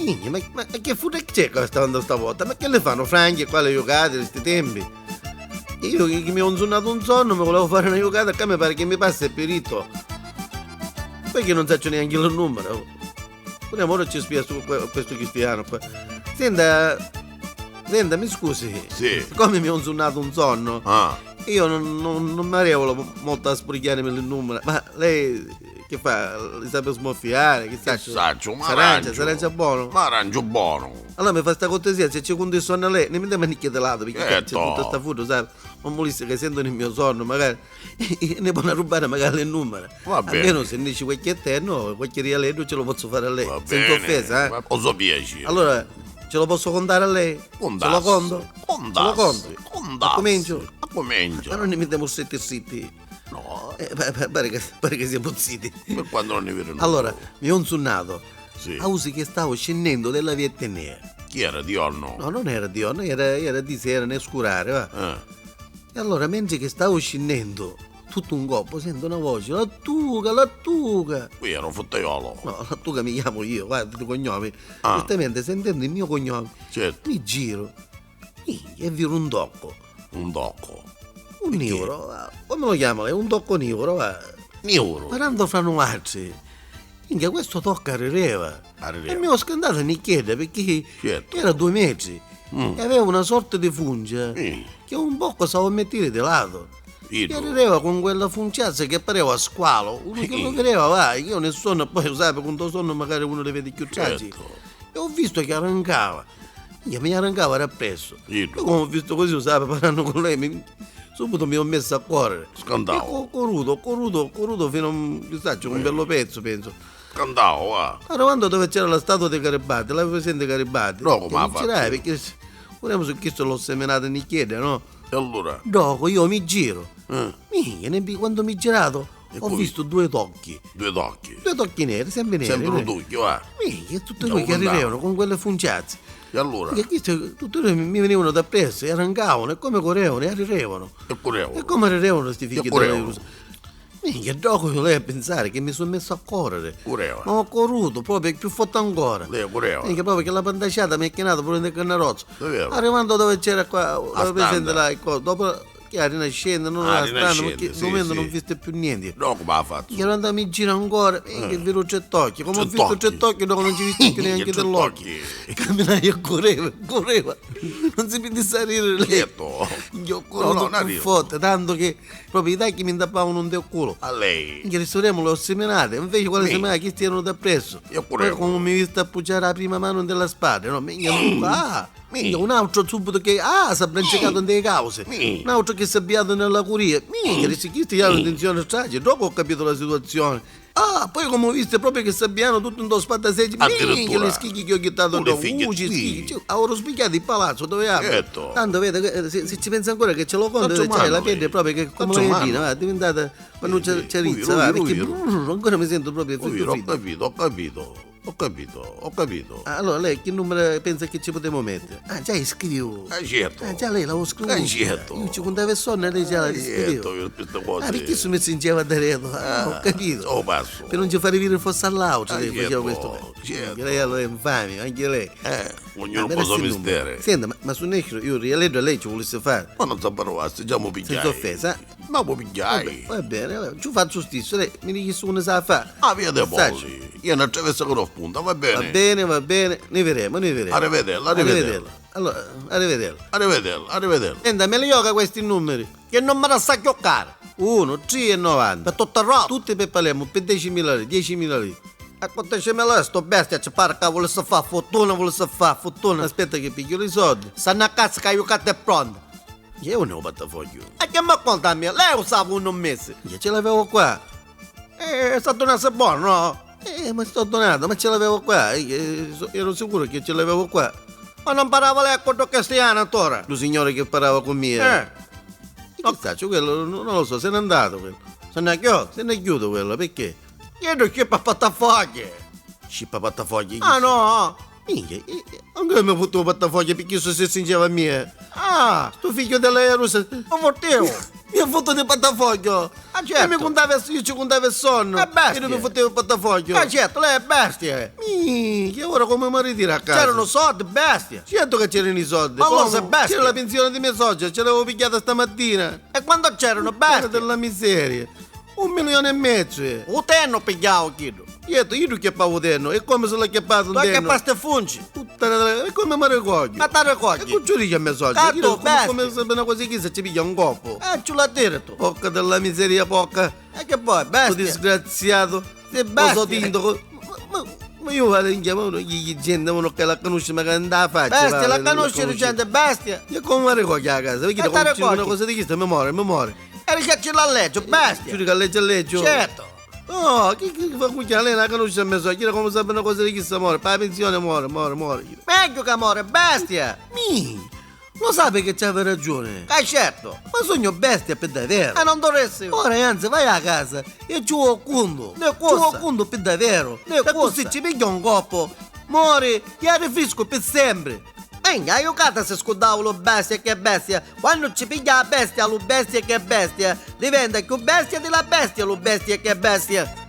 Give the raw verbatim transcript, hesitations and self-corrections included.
Minchia, ma, ma che fudda c'è sta, sta vota? Ma che li fannu franchi qua li jucati di sti tempi? Io che, che mi ho insunnatu un sonnu, mi volevo fare una giocata, ccà mi pare che mi passa il pirito. Poi che non saccio neanche il numero. Pure ora ci spia stu, que-, questo cristiano qua. Senta, senta, mi scusi. Sì. Siccome mi ho insunnatu un sonno, ah, io non, non, non mi arevolo molto a sbrigghiarmi il numero, ma lei che fa? Li sape smorfiare? Che saccio, ma s'arrancia, s'arrancia buono? Ma arrancio buono. Allora mi fa sta cortesia, se ci conta i sonni a lei, ne mi dà manicchia di lato, perché c'è tutta sta fudda, sai? Non volessi che sentono il mio sonno, magari ne pone arrubbare magari le numere. Va bene. Almeno se ne dice qualche terno, qualche rialeddo ce lo posso fare a lei, senza offesa, eh? Va bene, ma o so piacere. Allora, ce lo posso contare a lei? Ce lo conto? Ce lo conto? Contazzi, contazzi. Accumincio? Accumincio. Ma non ne mettiamo sette siti. No. Eh, pa-, pa-, pare che, pare che siamo ziti. Per quanto non ne vedo nulla. Allora, mi ho insunnato. Sì. Ausi che stavo scendendo della via Etnea. Chi era, Dionno? No, non era Dionno, era, era di sera, nel scurare, va. Eh. E allora, mentre che stavo scendendo, tutto un colpo sento una voce: "Lattuca, Lattuca!" Qui era un fottaiolo. No, Lattuca mi chiamo io, guarda, di cognome. Ah. Giustamente, sentendo il mio cognome, certo, mi giro. Minchia, è vero, un tocco. Un tocco? Un nivoro, va. Come lo chiama lei? Un tocco nivoro, va. Nivoro? Ma tanto fra nuatri. Minchia, questo tocco arrireva. Arrireva. E mi ho scantato a nicchiedda perché, certo, era due metri. Mm. E aveva una sorta di funcia, sì, che un poco stava a mettere di lato. E arrireva con quella funciazza che pareva squalo. Uno che lo vedeva, va, io nel sonno, poi lo sai, con sto sonno magari uno li vede più tragici. Certo. E ho visto che arrancava. Minchia, mi arrancava d'appresso. Iddu. Io come ho visto così, lo sai, parlando con lei, mi, subito mi ho messo a correre. Scantavo. E ho corruto, ho corruto, ho corruto fino a un, chissà, c'è un bello pezzo, penso. Scantavo, va. Arrivando dove c'era la statua di Garibaldi, l'avevi presente Garibaldi? No, come ha fatto? Girai, perché s-, pure su questo l'ho seminato in Nichiedda, no? E allora? Dopo io mi giro. Eh. Minchia, ne-, quando mi girato, ho visto due tocchi. Due tocchi? Due tocchi neri, sempre neri. Sempre un tocchio, va. Minchia, tutti due che arrirevano con quelle funciazze. E allora? Minchia, questi tutti due mi, mi venivano d'appresso e arrancavano, e come correvano, e arrirevano. E curevano. E come arrirevano sti figli della Jerusalem. Minchia, dopo io lei a pensare che mi sono messo a correre. Cureva. Ma ho corruto proprio più forte ancora. Lei cureva. Minchia, proprio che la pantasciata mi ha chinato pure nel cannarozzo. Davvero? Arrivando dove c'era qua, la presente là, ecco, dopo che la rinascente, non era strano, perché in quel momento non ho visto più niente. No, come ha fatto? Che ero andato in giro ancora, eh, che vedo tre tocchi. Come ho visto tre tocchi, dopo non ci ho visto più neanche dell'occhio. Camminai e correva, correva. Non si mi disse a ridere lei. Certo. Io ho corruto più forte, tanto che proprio i tacchi mi intappavano nel culo. A lei. Minchia, sti remuli ho seminati, invece quando seminai, chisti erano d'appresso. Poi come mi visto appoggiare la prima mano nella spalla, no? Minchia, non fa. Minchia, un altro subito che, ah, s'ha brancecato nelle cause. Un altro che s'ha avviato nella curia. Minchia, dici, chisti hanno intenzione tragica. Dopo ho capito la situazione. Ah, poi come ho visto proprio che s'avviano tutti in due spattaseggi. Minchia, li schicchi che ho ghittato dopo. Uci, schicchi. Cioè, avevo spichiato il palazzo dove abito. Certo. Tanto vede, eh, se, se ci pensa ancora che ce lo conto, c'è la pelle proprio che come la gallina, va, è diventata, quando c'è, c'è rizza, va, perché brrr, ancora mi sento proprio fritto, fritto. Ho capito, ho capito. Ho capito, ho capito. Ah, allora lei che numero pensa che ci potremmo mettere? Ah, già è scritto. Ah, certo. Ah, già lei l'avevo scritto. Ah, certo. Io ci contavo il sonno e lei già l'ha scritto. Certo, io queste cose. Ah, perché si mi stringeva da reto? Ah, ho capito. Oh, passo. Per non ci fare dire forse all'altro, lei faceva questo. Certo. Anche lei allora è infame, anche lei. Eh, ognuno un po' so mistero. Senta, ma, ma su Nesciro io rialeddo a lei ci volesse fare. Ma non si parla, stiamo pigliai. Senza offesa. Ma poi pigghiai. Va bene, va bene, ci faccio stesso, lei mi dice uno sa fa. Ah, via de Polli, io non attraverso con punta, va bene. Va bene, va bene, ne vedremo, ne vedremo. Arrivederla, arrivederla. Allora, arrivederla. Arrivederla, arrivederla. Senta, me li gioca questi numeri? Che non mi la sa chioccare. Uno, tre e novanta. Per tutto il rotto. Tutti per Palermo, per diecimila lire, diecimila lire. E con diecimila lire sto bestia ci pare che volesse fa fortuna, volesse fa fortuna. Aspetta che piglio i soldi. Stanno a casa che la giocata è pronta. Chi è un pattafoglio? E che mi conta a me? Lei lo sa, un mese. Io ce l'avevo qua. Eh, sta donanza buono, no? Eh, ma sto donato, ma ce l'avevo qua. Io, eh, so-, ero sicuro che ce l'avevo qua. Ma non parlava lei con cristiano, allora? Lo signore che parlava con me. Eh. E che faccio? Quello, no, non lo so, se n'è andato quello. Se n'è chiuso? Se n'è chiuso quello, perché? Chiedo chi pattafoglio. Scippa pattafogli. Ah, no? Minchia, e, e, anche mi ho avuto un pattafoglio perché se si stringeva a me. Ah, sto figlio della Jerusalem, lo fottevo. Mi ha fottuto il portafoglio! Ah, certo. E mi contava, io ci contavo il sonno. È bestia. E lui mi fotteva il portafoglio. Ah, certo, lei è bestia. Mi, che ora come mi ritiro a casa? C'erano soldi, bestia. Certo che c'erano i soldi. Ma allora sei bestia. C'era la pensione di mia suocera, ce l'avevo pigliata stamattina. E quanto c'erano, bestia? Puttana della miseria. Un milione e mezzo, eh. U tenno pigliavo chiddu. Certo, io non chiappavo tenno, e come se l'ha chiappato un tenno? Tu chiappaste funci. Puttana della, e come mi ricordo? Ma ti ricordi? E con giudice a mia suocera. Come, come sape una cosa che se ci piglia un colpo? Eh, ci l'ha detto. Porca della miseria, porca. E che vuoi, bestia? Tu disgraziato. Sei bestia. Lo so, tinto. Ma, ma, ma io vado in chiamata, chi, chi gente, uno che la conosce, ma che non la faccia. Bestia, la conosci, gente, bestia. E come mi ricordo a casa? Perché una cosa di questa mi muore, mi muore. E ricacci l'alleggio, bestia. Giudica, alleggio, alleggio. Certo. Oh, chi, chi fa cucchiare? Lei la conosce a me suocera, come sape una cosa di chissa, more, pa la pensione more, more, more. Meglio che more, bestia! Mi! Lo sape che c'aveva ragione? Eh, certo! Ma sogno bestia per davvero! E non dovresti! Ora, anzi, vai a casa e ci vuoi conto! Di cosa? Ci vuoi conto per davvero! Di cosa? E così ci piglia un colpo, mori e arrifrisco per sempre! Minchia, aiucata si scurdava lu bestia che bestia! Quannu ci pigghia a bestia, lu bestia che bestia, diventa cchiù bestia di la bestia, lu bestia che bestia.